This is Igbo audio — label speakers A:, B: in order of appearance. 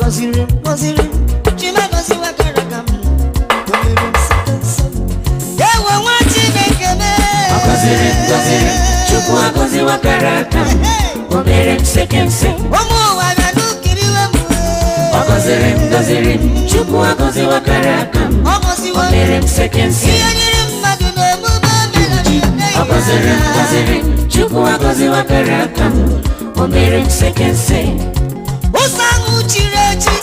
A: Gọziri m, gọziri m, Chi m agọziwo akara aka m. O mere m sekense. Ewo nwa Chineke mee.
B: Ọ gọziri m, gọziri m, Chukwu agọziwo akara aka m. O mere m sekense.
A: Ụmụ ụwa bịa n'ukiriwe m.
B: Ọ gọziri m, gọziri m, Chukwu agọziwo akara aka m.
A: Ọ gọziwo
B: O mere m sekense.
A: ihe nyere mmadụ n'omume mere m.
B: Ọ gọziri m, gọziri m, Chukwu agọziwo akara aka m. O mere m sekense.
A: Ụzọ ahụ chiri echi.